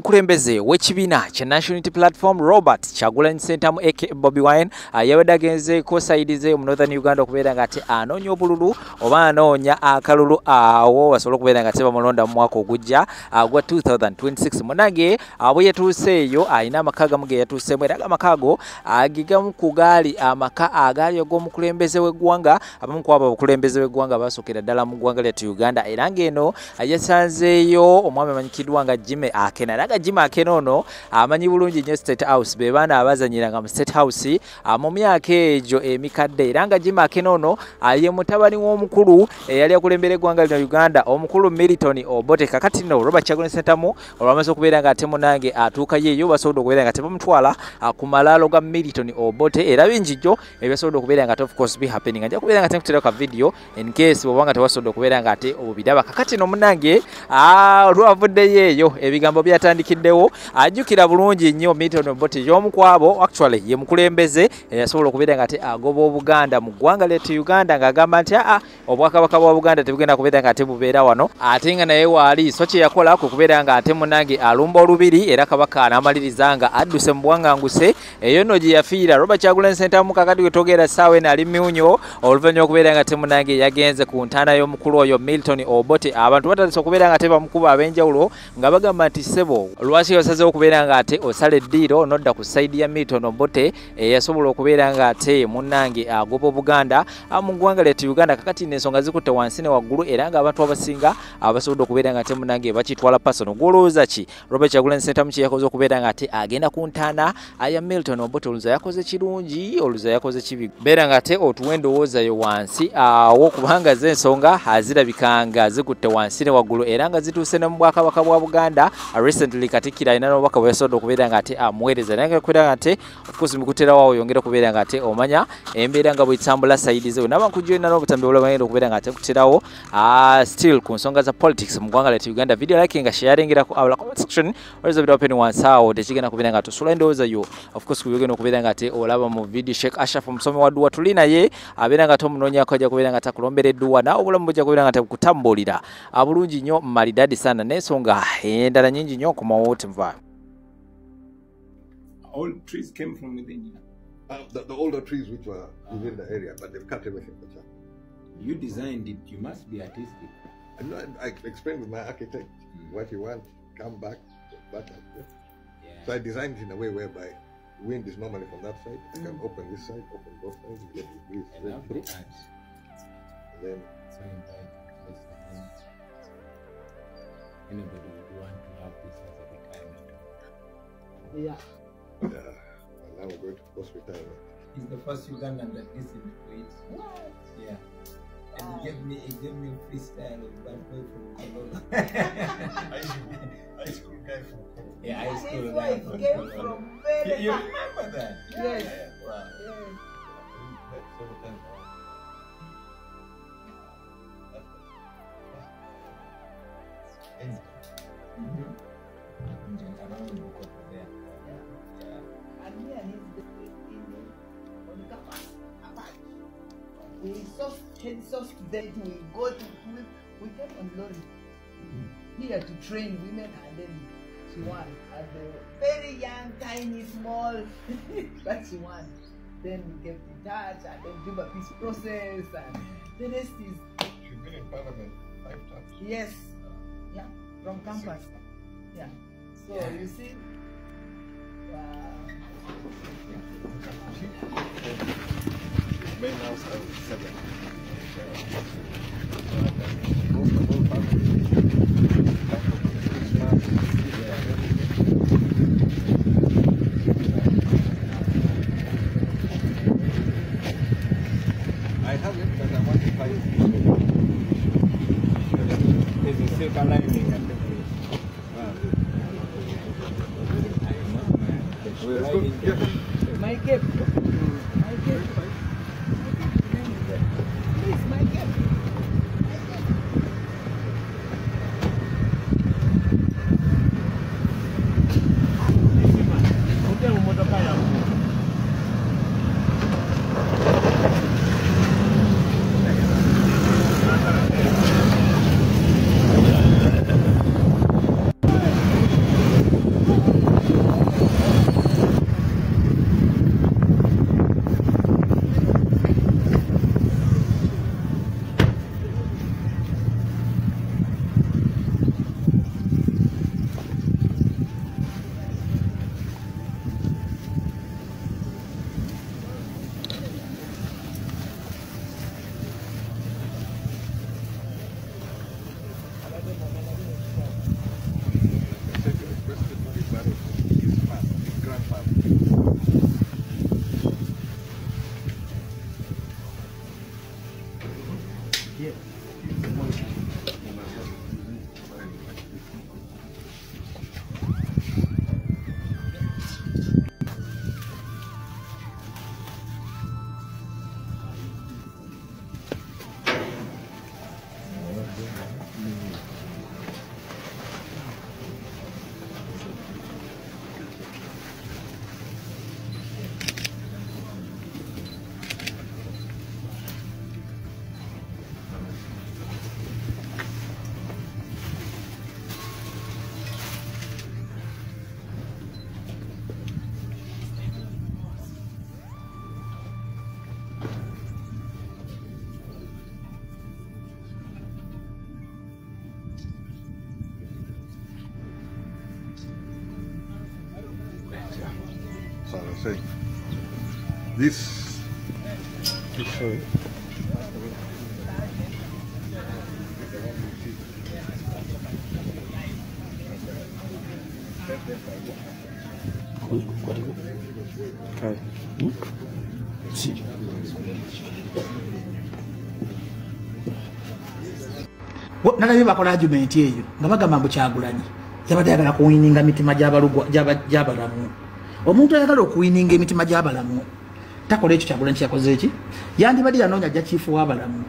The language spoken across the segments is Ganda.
Omukulembeze w'ekibiina kya National Unity Platform Robert Kyagulanyi Ssentamu aka Bobi Wine yabadde agenzeeko side ze mu Northern Uganda okubeera nga ate anoonya obululu oba anoonya akalulu awo basobole okubeera nga ate bamulonda mu mwaka ogujja gwa 2026. Munange bwe yatuuseeyo alina amaka agamu ge yatuuseemu, era amaka ago gegamu ku gaali amaka agaali ag'omukulembeze w'eggwanga. Abamu ku abo abakulembeze b'eggwanga basookera ddala mu ggwanga lyattu Uganda, era ng'eno yasanzeeyo omwami amanyikiddwa nga Jimmy Akena. Era nga Jimmy Akena ono amanyi bulungi nnyo State House, be baana abazanyiranga mu State House mu myaka egyo emikadde. Era nga Jimmy Akena ono ye mutabani w'omukulu eyali akulembera eggwanga lino Uganda, omukulu Milton Obote. Kakati nno Robert Kyagulanyi Ssentamu olwamaze okubeera nga ate munange atuukayo eyo, basobodde okubeera nga tebamutwala ku malaalo ga Milton Obote, era bingi jjo ebyasobodde okubeera nga of course be happening. Nja kubeera nga tenkuteerako ka video in case bw'oba nga tewasobodde okubeera nga ate obiraba. Kakati nno munange olwavuddeyo eyo ebigambo byatandikiddewo. Ajjukira bulungi nnyo Milton Obote y'omu ku abo, actually ye mukulembeze eyasobola okubeera nga ate agoba Obuganda mu ggwanga lyattu Uganda, ng'agamba nti aa obwakabaka bwa Buganda tebugenda kubeera nga ate bubeera wano, ate nga naye waali. So kye yakola kwe kubeera nga ate munange alumba olubiri, era kabaka n'amaliriza nga adduse mu buwanganguse eyo nno gye yafiira. Robert Kyagulanyi Ssentamu kakati we twogera essaawa eno ali myunyo oluvannyuma okubeera nga ate munange yagenze ku ntaana y'omukulu oyo Milton Obote. Abantu batandise okubeera nga ate bamukuba ab'enjawulo nga bagamba nti ssebo lwaki osazeewo okubeera nga ate osala eddiiro n'odda ku side ya Milton Obote eyasobola okubeera nga ate munnange agoba Obuganda mu ggwanga lyattu Uganda. Kakati n'ensonga zikutte wansi ne waggulu, era ng'abantu abasinga abasobodde okubeera nga ate munnange bakitwala personal. Gw'olowooza ki Robert Kyagulanyi Ssentamu kye yakoze okubeera nga ate agenda ku ntaana ya Milton Obote? Olowooza yakoze kirungi, olowooza yakoze kibi? Beera nga ate otuwe endowooza yo wansi awo, kubanga z'ensonga zirabika nga zikutte wansi ne waggulu, era nga zituuse ne mu bwakabaka bwa Buganda. Recently Katikkiro alina n'obubaka bwe yasobodde okubeera nga ate amuweereza, naye nga kubeera nga ate of course mukuterawo oyongere okubeera nga ate omanya embeera nga bwetambula side ze. Naba nkujoyina n'obutambi obulala bagenda okubeera nga ate nkuterawo still ku nsonga za politics mu ggwanga lyattu Uganda. Video like nga sharingira ku abala comment section oyinza bit open wansi awo, tekigenda kubeera nga tusula endowooza yo of course kubigenda okubeera nga ate olaba mu video. Sheikh Ashraf omusomi wa dduwa tuli naye, abeera nga tomunoonyako, ajja kubeera nga takulombera edduwa naawe obulamu bujja kubeera nga tebukutambulira bulungi nnyo malidadi sana, n'ensonga endala nyingi nnyo. Komawo tenva. All trees came from within here. The older trees which were within the area, but they've cut everything for that. You designed it. You must be artistic. I'm not, I explained with my architect what he wants, come back, back up. Yeah. So I designed it in a way whereby wind is normally from that side. I can open this side, open both sides, get the breeze I straight love through. the art. And then So inviting. Anybody would want to have this as a retirement. Yeah, and now we're going to post-retirement. He's the first Ugandan that listened to it. What? Yeah. And he gave me freestyle of Bad Boy from Kololo. High school guy from Congo. Yeah, high school His guy wife from came Kololo. from very You far. remember that? Yes. Yeah. Wow. Yes. Met several times. Mm-hmm. Around Bukoto there. Yeah. And me and his in on campus, apart. We sourced, head sourced them. We go to we came on lorry here to train women, and then she won. As a very young, tiny, small, but she won. Then we kept in touch, and then Juba peace process, and the rest is She's been in parliament 5 times. Yes, yeah, from campus, yeah. So you see, Main house has 7. Most of all families come from Christmas, everything. I have it, but I want to buy it. There's a silver lining at the place. We're Let's go. riding. Yeah. My cape, my cape, please, my cape. My cape. So I was saying, this, sorry. Okay. Nalabye bakola argument eyo nga bagamba mbu Kyagulanyi yabadde ayagala kuwininga mitima gy'abalamu. Omuntu ayagala okuwininga emitima gy'abalamu takola ekyo Kyagulanyi kyakoze eki, yandibadde yanoonya ajja chifu w'abalamu.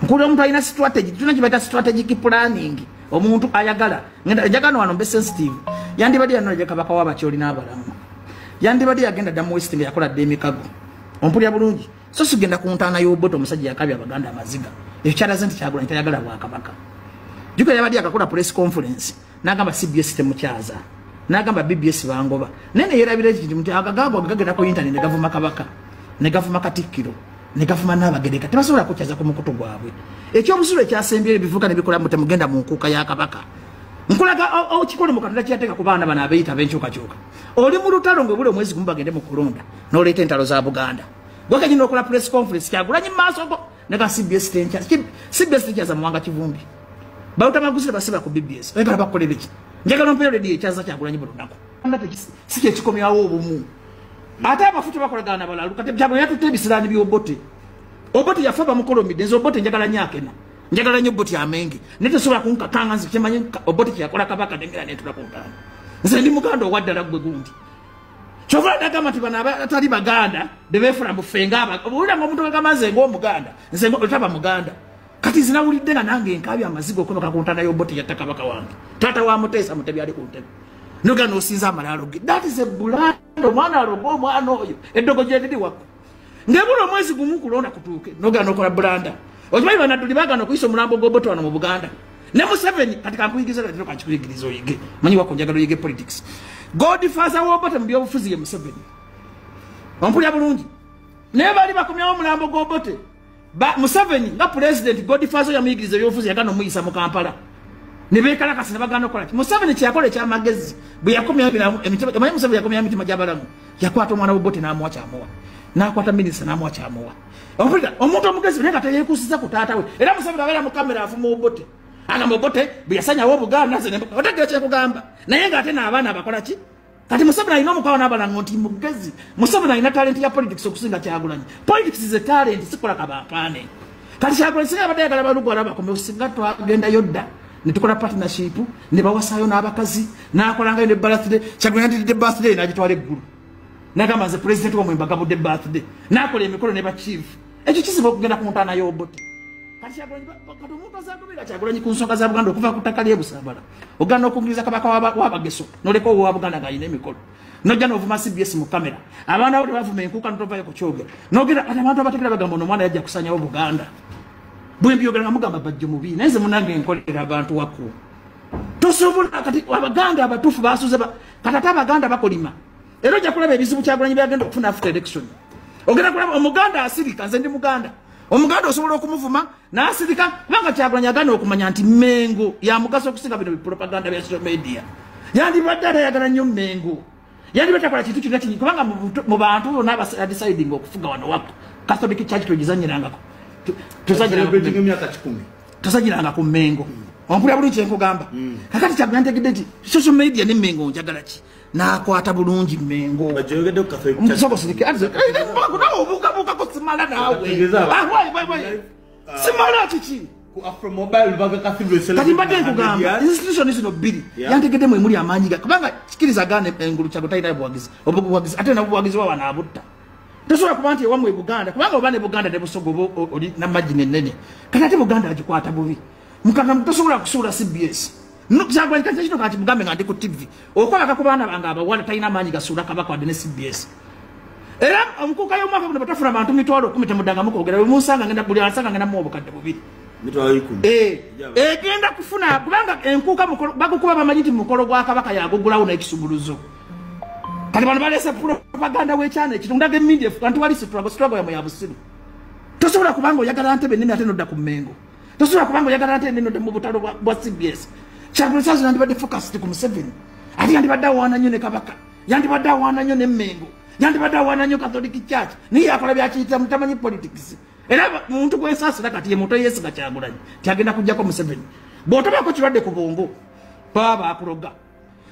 Nkulu omuntu alina strategy, tulina kye bayita strategic planning. Omuntu ayagala njagala wano mbe sensitive, yandibadde yanoonya ajja kabaka w'abakyoli n'abalamu, yandibadde yagenda dda mu West nga yakola dda emikago. Ompulira bulungi? So sigenda ku ntaana y'oboto omusajja yakabya abaganda amaziga. Ekyo kyalaze nti Kyagulanyi tayagala bwakabaka. Jjukira yabadde yakakola press conference n'agamba CBS temukyaza, n'agamba BBS bangoba, naye ne yeerabira ekintu nti agagago gagenda ku internet ne gavuma kabaka, ne gavuma Katikkiro, ne gavuma Nnabagereka, tebasobola kukyaza ku mukutu gwabwe. Ekyobusulo ekyasembyeyo ebivuga ne bikola mbu temugenda mu nkuuka ya kabaka. Nkulaga okikole mu Katonda kyateeka ku baana bano abeeyita ab'enkyukakyuka. Oli mu lutalo ng'obula omwezi gumu bagende mu kulonda n'oleeta entalo za Buganda. Gwe kennyini okola press conference Kyagulanyi mu maaso go nega CBS tenkyaza, CBS tenkyaza Muwanga Kivumbi. Bawutamaguzire basiba ku BBS. Oyagala bakukolere ki? Njagala ompeere rediyo ekyaza Kyagulanyi buli lunaku. Si kye kikomyawo obumu. Ate abafu tebakolagana na balalu. Kati Kyagulanyi yatutte ebisiraani by'Obote. Obote yafa bamukolomidde. Nze Obote njagala nnyo Akena. Njagala nnyo Obote Amenge. Naye tosobola kunkakanga nze kyemanyi Obote kye yakola kabaka nengera neetula ku ntaana. Nze ndi Muganda owa ddala ggwe gundi. Kyova nagamba nti bano abatali Baganda bebeefula mbu ffe ng'aba. Owulira ng'omuntu agamba nze ng'Omuganda, nze otaba Muganda. Kati zinawulidde nga nange nkaabye amaziga okwebaka ku ntaana y'Obote yatta kabaka wange. Taata wa Muteesa Mutebi ali ku ntebe. Noga n'osinza amalaalo ge. That is a brand. Omwana aloga omwana oyo. Eddogo gye liri wako. Ng'ebula omwezi gumu kulonda kutuuke. Noga n'okola bulanda. Okimanyi Banadduli baagaana okuyisa omulambo gw'Obote wano mu Buganda. Ne Museveni kati kankuyigiriza leero kankikuyigiriza oyige. Manyi wako njagala oyige politics. Godfather w'Obote mu byobufuzi ye Museveni. Ompulira bulungi. Naye baali bakomyawo omulambo gw'Obote. Museveni nga president Godfather yamuyigiriza ebyobufuzi yagaana omuyisa mu Kampala. Ne beekalakasa ne bagaana okukola ki? Museveni kye yakola ekyamagezi bwe yakomyawo emitima, omanyi Museveni yakomyawo emitima gy'abalamu. Yakwata omwana w'Obote n'amuwa kyamuwa. N'akwata minisita n'amuwa kyamuwa. Ompulira omuntu omugezi naye nga teyeekuusiza ku taata we. Era Museveni abeera mu kamera afuma Obote. Agamba Obote bwe yasanyawo Obuganda nze otegeera kye nkugamba. Naye ng'ate n'abaana abakola ki? Kati Museveni alina omukwano n'abalango nti mugezi. Museveni alina talent ya politics okusinga Kyagulanyi. Politics is a talent, sikola kabampaane. Kati Kyagulanyi singa abadde ayagala balugwala bakomye singa twagendayo dda. Ne tukola partnership, ne bawasaayo n'abakazi, n'akolangayo ne birthday. Kyagulanyi yandidde birthday n'agitwala eggulu. N'agamba nze president w'omwe mbagabudde birthday. N'akola emikolo ne ba chief. Ekyo kizibu okugenda ku ntaana y'Obote. Kati Kyagulanyi kati omuntu azagoberera Kyagulanyi ku nsonga za Buganda okuva ku ttaka ly'e Busabala. Ogaana okungiriza kabaka w'Abageso, n'oleka owa Buganda ng'alina emikolo. N'ojja n'ovuma CBS mu kamera. Abaana bo tebavuma enkuuka n'otovayo kukyogera. N'ogera ate abantu abategera bagamba ono omwana yajja kusanyawo Buganda. Bwe mbyogera nga mugamba Bajjo mubi, naye nze munnange nkolera abantu wako. Tosobola kati Abaganda abatuufu basuze kati ate Abaganda bakolima. Era ojja kulaba ebizibu Kyagulanyi by'agenda okufuna after election. Ogenda kulaba Omuganda asirika, nze ndi Muganda. Omuganda osobola okumuvuma n'asirika kubanga Kyagulanyi agaana okumanya nti Mmengo ya mugaso okusinga bino bipropaganda bya social media. Yandibadde atayagala nnyo Mmengo. Yandibadde takola kintu kyonna kinyi kubanga mu bantu bonna abadeciding okufuga wano wako. Catholic Church twegizannyirangako. Tuzanyiranga ku Mmengo. Ompulira bulungi kye nkugamba. Kakati Kyagulanyi ntegedde nti social media ne Mmengo njagala ki? N'akwata bulungi Mmengo. Musoko sirike. Nawe obuukabuukako simala naawe. Simala kiki? Kati mbadde nkugamba institution zino bbiri yantegedde mwe muli amaanyi ga kubanga kikiriza agaana engulu Kyagulanyi talina buwagizi. Obuwagizi ate n'obuwagizi bwa wano abutta. Tosobola kuba nti ewammwe e Buganda kubanga oba ne Buganda ne Busoga oba oli n'amaggi ennene. Kati ate Buganda agikwata bubi. Mukanga tosobola kusuula CBS. Kyagulanyi kati kino kati mugambe nga ndi ku TV. Okwolaka ku baana bange abawala talina maanyi gasuula kabaka wadde ne CBS. Era omukuuka y'omwaka guno batafuna bantu 100,000 temuddangamu kwogera. Bwe munsanga ngenda buli ansanga ngenda muwa obukadde 2. Egenda kufuna kubanga enkuuka bagukuba bamanyi nti mukolo gwa kabaka yagugulawo n'ekisumuluzo. Kati bano baleese propaganda w'ekyana ekito ndaga emindi anti wali struggle yamwe ya busiru. Tosobola kubanga oyagala ntebe nnene ate n'odda ku Mmengo. Tosobola kubanga oyagala ntebe nnene n'odda mu butalo bwa CBS. Kyagulanyi saazi yandibadde focused ku Museveni. Ate yandibadde awaana nnyo ne kabaka. Yandibadde awaana nnyo n'Emmengo, yandibadde awaana nnyo Catholic Church, naye yakola byakiyita mutamanyi politics. Era muntu gwensaasira kati ye muntu yeesiga Kyagulanyi tyagenda kujjako Museveni. Bw'otobaako kirwadde ku bwongo baba akuloga.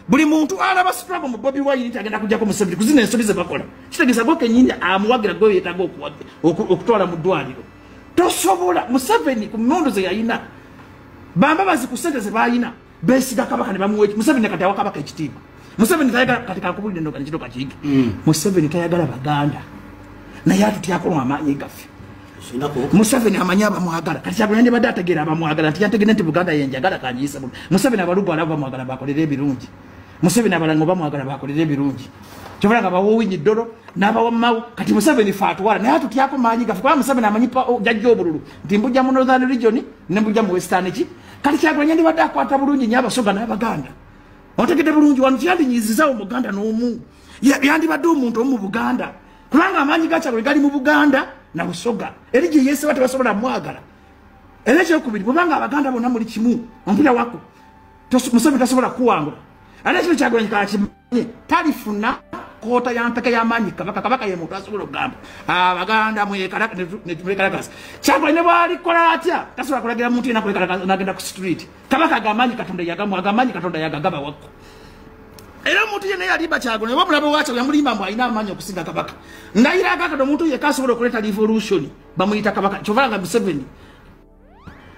Buli muntu alaba struggle mu Bobi Wine nti agenda kujjako Museveni kuzina ensobi ze bakola, kitegeeza gwe kennyini amuwagira gwe yeetaaga okutwala mu ddwaliro. Tosobola. Museveni ku mmundu ze yalina, Bambabazi ku ssente ze baalina, beesiga Kabaka ne bamuwa. Museveni kati awa Kabaka ekitiibwa. Museveni tayagala, kati kankubulire ndo kino kakiyige. Museveni tayagala Baganda, naye atutyako amaanyi gaffe. Museveni amanyi abamwagala. Kati Kyagulanyi yandibadde ategeera abamwagala nti yantegedde nti Buganda yenjagala kanjiyise bulungi. Museveni abalugu alaba bamwagala bakolere ebirungi. Museveni abalango bamwagala bakolere ebirungi. Kyobala nga bawowinyi ddolo n'abawammawo. Kati Museveni fe atwala, naye atutyako maanyi gaffe, kubanga Museveni amanyi jajja obululu nti mbujja mu Northern Region ne mbujja mu Western ki. Kati Kyagulanyi yandibadde akwata bulungi nnyo Abasoga n'Abaganda. Otegedde bulungi wano tiyandinyiizizaawo Muganda n'omu. Yandibadde omuntu omu mu Buganda, kubanga amaanyi ga Kyagulanyi gali mu Buganda na Busoga. Eri gye yeesiba tebasobola mwagala. Era ekyokubiri, bwebanga Abaganda bonna muli kimu ompira wako, Museveni tasobola kuwangula. Ate ekino Kyagulanyi kakimanye, talifuna koota ya mpeke y'amaanyi Kabaka. Kabaka ye muntu asobola okugamba Abaganda mwekalakasa. Kyagulanyi ne bw'alikola atya tasobola kulagira muntu yenna kwekalakasa n'agenda ku street. Kabaka agamanyi Katonda yagamu, agamanyi Katonda yagagaba wako. Era omuntu yenna yalimba Kyagulanyi oba mulabe wa Kyagulanyi yamulimba mbu alina amaanyi okusinga Kabaka. Ndayira akakado omuntu yekka asobola okuleeta revolution bamuyita Kabaka. Kyova nga Museveni,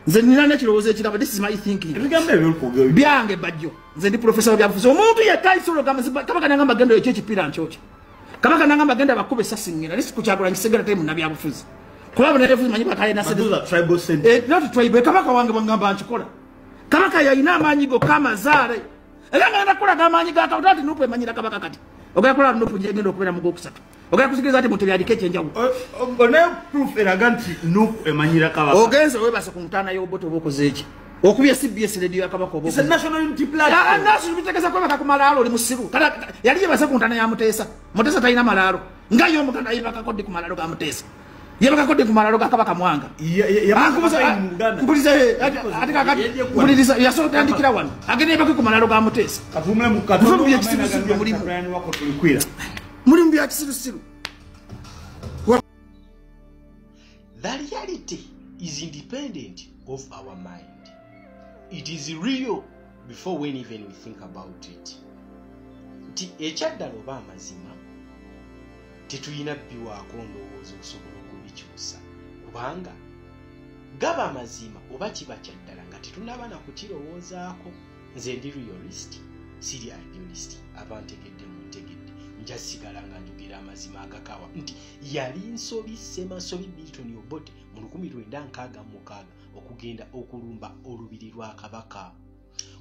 nze nina n'ekirowoozo ekiraba, this is my thinking. Ebigambo ebyo okwogera byange bajjo, nze ndi professor wa byabufuzi. Omuntu yekka asobola okugamba Kabaka nangamba genda ekyo ekipiira nkyokya, Kabaka nangamba genda bakube essasi ngenda lisi ku Kyagulanyi sigala teri munnabyabufuzi, kuba bannabyabufuzi manyi bakalina But those are tribal sentiments. Not tribe. Kabaka wange bwangamba nkikola. Kabaka yalina amaanyi gokka amazaale, era nga ngenda kukulaga amaanyi ga Kabaka. Ati NUP emanyira Kabaka. Kati ogenda kulaba NUP genda okubeera mu gwokusatu, ogenda kusigiriza ati Mutebi aliko ekyenjawulo. Onayo proof eraga nti NUP emanyira Kabaka? Ogenze weebase ku ntaana y'Obote oba okoze eki? Okubye CBS radio ya Kabaka oba It's a okoze national unity platform. National bitegeeza kwebaka ku malaalo, oli musiru. Kale yali yebase ku ntaana ya Muteesa. Muteesa talina malaalo, nga ye Omuganda yebakako ddi ku malaalo ga Muteesa? Yebakako ddi ku malaalo ga Kabaka Mwanga? Mpuliriza, ate kakati mpuliriza, yasobola otandikira wano agenda yebake ku malaalo ga Muteesa. Kavumule mu Muve mu byekisirusiru bye mulimu. Mulimu bya kisirusiru. The reality is independent of our mind. It is real before when even we think about it. Nti ekyaddala oba amazima tetulina biwaako ndowooza okusobola okubikyusa, kubanga gaba amazima oba kiba kyaddala nga tetunaba na kukirowoozaako. Nze ndi realist, siri idealist. Abantegedde muntegedde. Nja sigala nga njogera amazima agakawa nti yali nsobi Ssemasobi Milton Obote mu 1966 okugenda okulumba olubiri lwa Kabaka,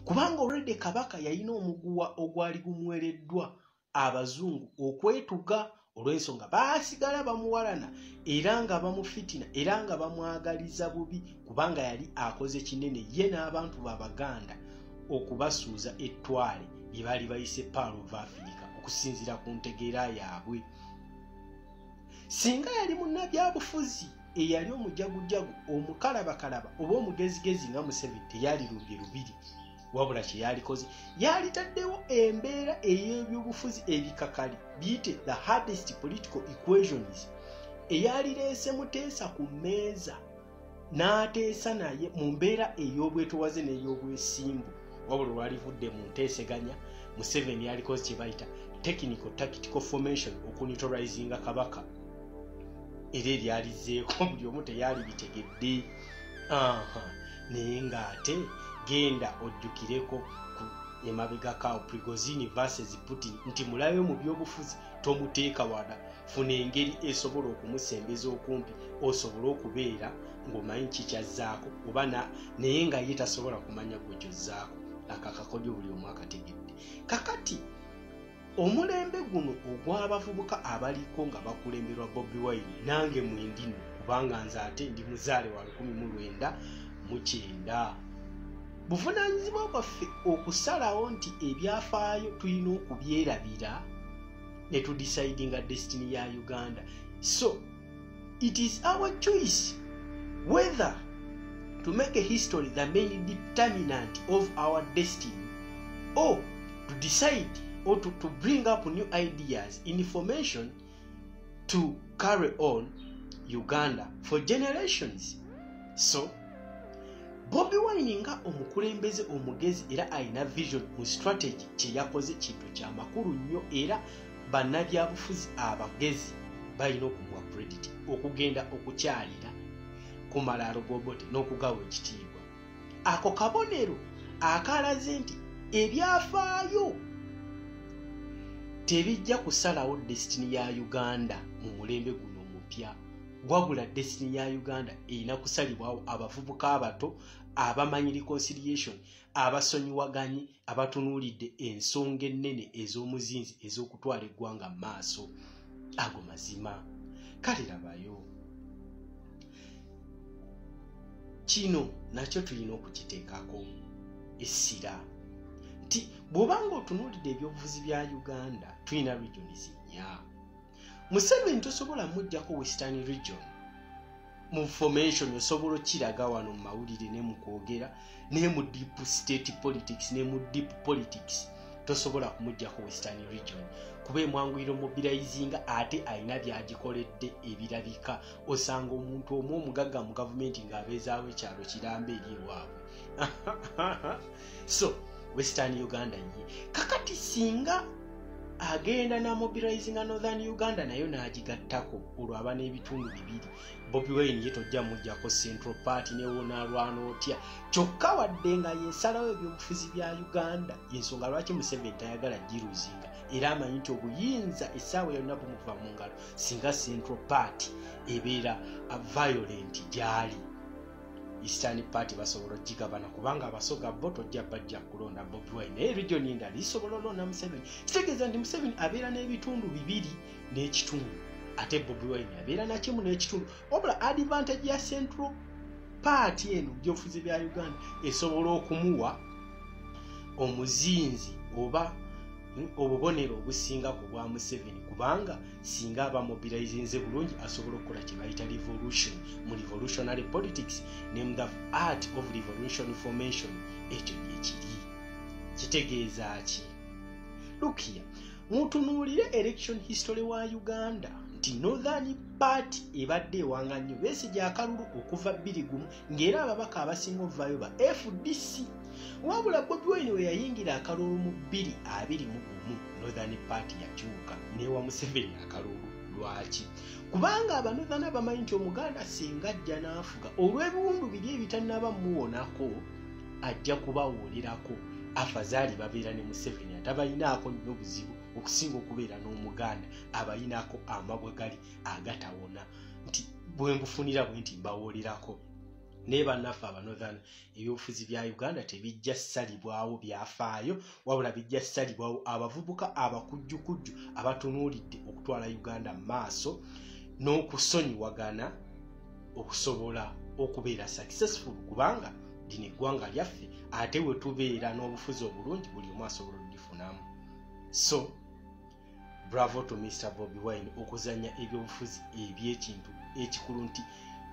kubanga olwedde Kabaka yalina omuguwa ogwali gumuwereddwa abazungu okwetuga, olw'ensonga baasigala bamuwalana era nga bamufitina era nga bamwagaliza bubi, kubanga yali akoze kinene ye n'abantu b'Abaganda okubasuuza ettwale lye baali bayise Pearl of Africa okusinziira ku ntegeera yaabwe. Singa yali munnabyabufuzi eyali omujagujagu, omukalabakalaba oba omugezigezi nga Museveni, teyalirumbye lubiri, wabula kye yalikoze yalitaddewo embeera ey'ebyobufuzi ebikakali, biyite the hardest political equations, eyalireese Muteesa ku mmeeza n'ateesa naye mu mbeera ey'obwetowaze n'ey'obwesimbu. Wabula olwalivudde mu nteeseganya, Museveni yalikoze kye bayita technical tactical formation okuneutralizinga Kabaka, era eryalizeeko buli omu teyali bitegedde. Naye ng'ate genda ojjukireko ku emabegakaawo Prigozhin versus Putin, nti mulabe mu byobufuzi tomuteeka wala, funa engeri esobola okumusembeza okumpi osobole okubeera ng'omanyi kikyazzaako oba naye nga ye tasobola kumanya gwe kyozzaako. Akakakodyo buli omu akategedde. Kakati omulembe guno ogw'abavubuka abaliko nga bakulemberwa Bobi Wine, nange mwendi nno, kubanga nze ate ndi muzaale wa 1990, buvunaanyizibwa bwaffe okusalawo nti ebyafaayo tulina okubyerabira ne tudecidinga destiny ya Uganda. So it is our choice whether to make a history the main determinant of our destiny or to decide or to bring up new ideas, information to carry on Uganda for generations. So Bobi Wine nga omukulembeze omugezi era alina vision mu strategy kye yakoze kintu kya makulu nnyo, era bannabyabufuzi abagezi balina okumuwa credit okugenda okukyalira ku malaalo g'Obote n'okugawa ekitiibwa. Ako kabonero akalaze nti ebyafaayo tebijja kusalawo destiny ya Uganda mu mulembe guno omupya, wabula destiny ya Uganda erina kusalibwawo abavubuka abato abamanyi reconciliation, abasonyiwaganye, abatunuulidde ensonga ennene ez'omuzinzi ez'okutwala eggwanga mu maaso. Ago mazima. Kale labayo kino nakyo tulina okukiteekako essira nti bw'obanga otunuulidde ebyobufuzi bya Uganda, tulina regions nnya. Museveni tosobola muggyako Western region mu formation, osobola okiraga wano mu mawulire ne mu kwogera ne mu deep state politics ne mu deep politics, tosobola kumuggyako Western region kuba emwanguyira mobilizinga, ate alina byagikoledde ebirabika. Osanga omuntu omu omugagga mu gavumenti ng'abeezaawo ekyalo kiramba eri ewaabwe. So Western Uganda ye kakati singa agenda na mobilizinga Northern Uganda nayo n'agigattako, olwo aba n'ebitundu bibiri. Bobi Wine ye tojja muggyako Central Party newonaalwana otya, kyokka wadde nga yesalawo ebyobufuzi bya Uganda, yensonga lwaki Museveni tayagala giruzinga, era amanyi nti obuyinza essaawa yonna bumuva mu ngalo singa Central Party ebeera violent gy'ali. Eastern Party basobola okugigabana kubanga Abasoga bo tojja bajja kulonda Bobi Wine, naye region endala isobola olonda Museveni. Kitegeeza nti Museveni abeera n'ebitundu bibiri n'ekitundu, ate Bobi Wine abeera na kimu n'ekitundu. Wabula advantage ya Central Party eno byobufuzi bya Uganda esobola okumuwa omuzinzi oba obubonero obusinga ku bwa Museveni, kubanga singa aba mobilizinze bulungi asobola okukola kye bayita revolution mu revolutionary politics ne mu the art of revolution formation. Ekyo gyekiri. Kitegeeza ki? Look here, mutunuulire election history wa Uganda nti Northern Party ebadde ewanga nnyo Besigye akalulu okuva 2001, ng'era ababaka abasinga ovaayo ba FDC. Wabula Bobi Wine we yayingira akalulu mu 2021, Northern Party yakyuka newa Museveni akalulu. Lwaki? Kubanga Abanorthern bamanyi nti Omuganda singa ajja n'afuga olw'ebiwundu biri ebitannaba muwonako ajja kubawolerako. Afazaali babeera ne Museveni atabalinaako nnyo buzibu okusinga okubeera n'Omuganda abalinaako amabwa gali agatawona nti bwe ngufunira bwe nti mbawolerako. Naye bannaffe Abanorthern, ebyobufuzi bya Uganda tebijja ssalibwawo byafaayo, wabula bijja ssalibwawo abavubuka abakujjukujju abatunuulidde okutwala Uganda mu maaso n'okusonyiwagana okusobola okubeera successful, kubanga lino eggwanga lyaffe, ate we tubeera n'obufuzi obulungi buli omu asobola okulifunamu. So bravo to Mr. Bobi Wine okuzannya ebyobufuzi eby'ekintu ekikulu nti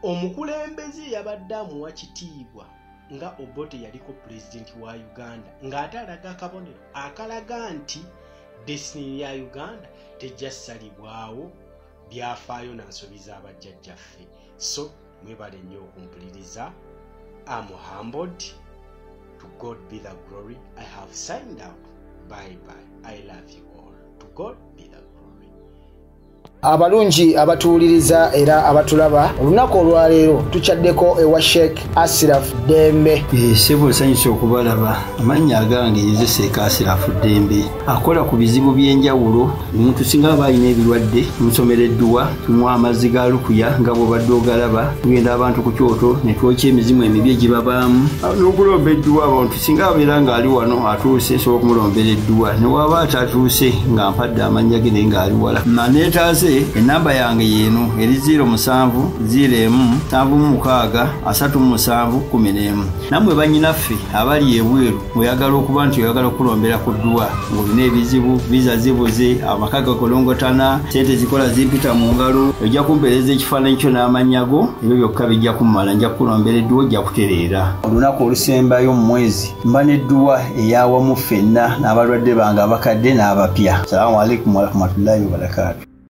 omukulembeze yabadde amuwa kitiibwa nga Obote yaliko pulezidenti wa Uganda, ng'ate alaga akabonero akalaga nti destiny ya Uganda tejja ssalibwawo byafaayo na nsobi z'abajjajjaffe. So mwebale nnyo okumpuliriza. I'm humbled. To God be the glory. I have signed out. Bye bye. I love you all. To God be the glory. Abalungi abatuwuliriza era abatulaba, olunaku olwaleero tukyaddeko ewa Sheikh Asiraf Ddembe. Ssebo nsanyuse okubalaba. Amannya agange nze Sheikh Asiraf Ddembe, akola ku bizibu by'enjawulo. Omuntu singa aba alina ebirwadde tumusomera edduwa, tumuwa amazzi ga lukuya nga bw'obadde ogalaba, tugenda abantu ku kyoto ne twokya emizimu emibi egibabaamu n'okulomba edduwa. Abantu singa abeera ng'ali wano atuuse, nsobola okumulombera edduwa, ne waba atatuuse nga mpadde amannya ge naye ng'ali wala. Neetaaze Nze enamba yange yeeno eri 07 01 76 37 11. Nammwe bannyinaffe abali ebweru oyagala okuba nti oyagala okulombera ku dduwa ng'olina ebizibu, viza zibuze, amaka gakolongotana, sente zikola zimpita mu ngalo, ojja kumpeereza ekifaananyi kyo n'amannya go, ebyo byokka bijja kummala, nja kukulombera edduwa ojja kutereera. Olunaku olusembayo mu mwezi mba n'edduwa eyawamu ffenna n'abalwadde bange abakadde n'abapya. Salaamu alaikum warahmatullahi wabarakaatu.